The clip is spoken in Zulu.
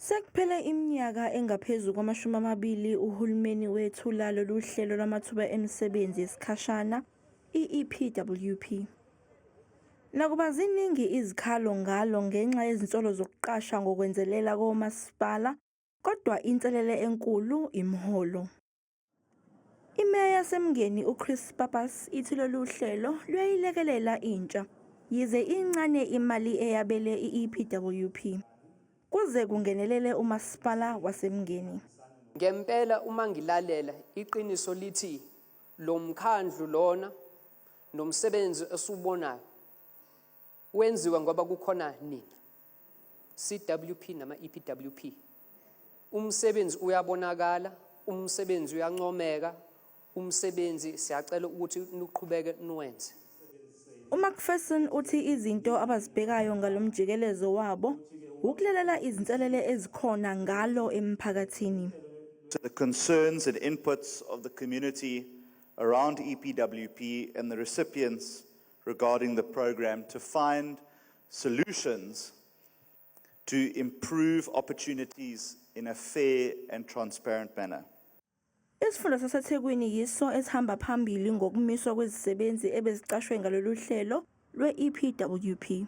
Sekuphele iminyaka engaphezu kwama-20 uhulumeni wethula lolu hlelo lwamathuba emisebenzi yesikhashana i-EPWP. Nakuba ziningi izikhalo ngalo ngenxa yezinsolo zokuqasha ngokwenzelela komasipala, kodwa inselele enkulu imiholo. Imeya yaseMngeni uChris Pappas ithi lolu hlelo luyayilekelela intsha, yize incane imali eyabele i-EPWP. Kuze kungenelele umasipala waseMngeni. Ngempela uma ngilalela, iqiniso lithi lo mkhandlu lona nomsebenzi esiwubonayo wenziwa ngoba kukhona nina CWP nama EPWP. Umsebenzi uyabonakala, umsebenzi uyancomeka, umsebenzi siyacela ukuthi niqhubeke niwenze. UMacpherson uthi izinto abazibhekayo ngalomjikelezo wabo ukulalela izinselele ezikhona ngalo emphakathini. The concerns and inputs of the community around EPWP and the recipients regarding the program to find solutions to improve opportunities in a fair and transparent manner. Isifunda saseThekwini yiso esihamba phambili ngokumiswa kwezisebenzi ebeziqashwe ngalolu hlelo lwe-EPWP.